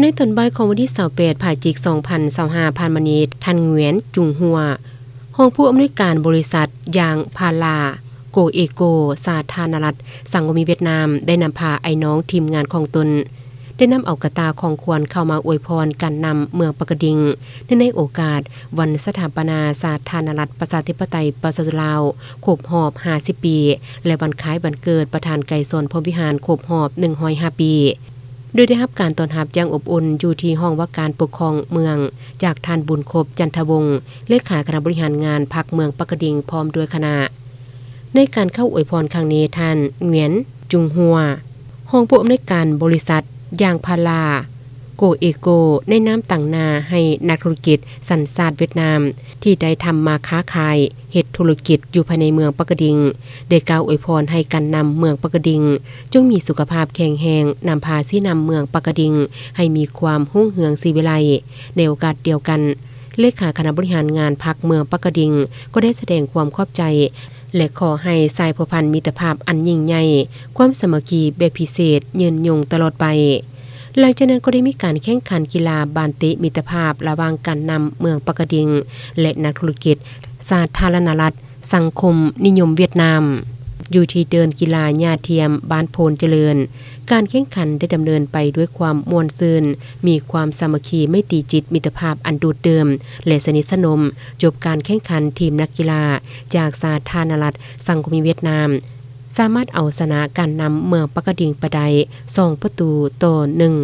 ໃນຕອນບ່າຍຂອງວັນທີຊາວແປດ ພະຈິກ ສອງພັນຊາວຫ້າ ຜ່ານມານີ້, ທ່ານ ຫງວຽນ ຈຸງຫົວ ຮອງຜູ້ອຳນວຍການບໍລິສັດຢາງພາລາ ໂກເອໂກ ສາທາລະນະລັດ ສັງຄົມນິຍົມຫວຽດນາມ ໄດ້ນຳພາອ້າຍນ້ອງທີມງານຂອງຕົນ ໄດ້ນຳເອົາກະຕ່າຂອງຂວັນເຂົ້າມາອວຍພອນການນຳເມືອງປາກກະດິງ ເນື່ອງໃນໂອກາດວັນສະຖາປະນາສາທາລະນະລັດ ປະຊາທິປະໄຕ ປະຊາຊົນລາວ ຄົບຮອບ ຫ້າສິບ ປີ ແລະ ວັນຄ້າຍວັນເກີດປະທານໄກສອນ ພົມວິຫານ ຄົບຮອບ ໜຶ່ງຮ້ອຍຫ້າ ປີ. ໂດຍໄດ້ຮັບການຕ້ອນຮັບຢ່າງອົບອຸ່ນຢູ່ທີ່ຫ້ອງວ່າການປົກຄອງເມືອງ ຈາກທ່ານ ບຸນຄົບ ຈັນທະວົງ ເລຂາຄະນະບໍລິຫານງານພັກເມືອງປາກກະດິງ ພ້ອມດ້ວຍຄະນະ. ໃນການເຂົ້າອວຍພອນຄັ້ງນີ້, ທ່ານ ຫງວຽນ ຈຸງຫົວ ຮອງຜູ້ອຳນວຍການບໍລິສັດຢາງພາລາ ໂກເອໂກ ໃນນາມຕາງໜ້າໃຫ້ນັກທຸລະກິດສັນຊາດຫວຽດນາມ ທີ່ໄດ້ທຳມາຄ້າຂາຍ ເຮັດທຸລະກິດຢູ່ພາຍໃນເມືອງປາກກະດິງ ໄດ້ກ່າວອວຍພອນໃຫ້ການນຳເມືອງປາກກະດິງ ຈົ່ງມີສຸຂະພາບແຂງແຮງ, ນຳພາຊີ້ນຳເມືອງປາກກະດິງໃຫ້ມີຄວາມຮຸ່ງເຮືອງສີວິໄລ. ໃນໂອກາດດຽວກັນ, ເລຂາຄະນະບໍລິຫານງານພັກເມືອງປາກກະດິງ ກໍໄດ້ສະແດງຄວາມຂອບໃຈ ແລະ ຂໍໃຫ້ສາຍພົວພັນມິດຕະພາບອັນຍິ່ງໃຫຍ່, ຄວາມສາມັກຄີແບບພິເສດ ຍືນຍົງຕະຫຼອດໄປ. ຫຼັງຈາກນັ້ນກໍໄດ້ມີການແຂ່ງຂັນກິລາບານເຕະມິດຕະພາບລະຫວ່າງການນຳເມືອງປາກກະດິງ ແລະ ນັກທຸລະກິດສາທາລະນະລັດ ສັງຄົມນິຍົມຫວຽດນາມ ຢູ່ທີ່ເດີ່ນກິລາຫຍ້າທຽມ ບ້ານໂພນຈະເລີນ. ການແຂ່ງຂັນໄດ້ດຳເນີນໄປດ້ວຍຄວາມມ່ວນຊື່ນ, ມີຄວາມສາມັກຄີໄມຕີຈິດມິດຕະພາບອັນດູດດື່ມ ແລະ ສະໜິດສະໜົມ. ຈົບການແຂ່ງຂັນ, ທີມນັກກິລາຈາກສາທາລະນະລັດສັງຄົມນິຍົມຫວຽດນາມ ສາມາດເອົາຊະນະການນຳເມືອງປາກກະດິງໄປໄດ້ ສອງປະຕູຕໍ່ໜຶ່ງ.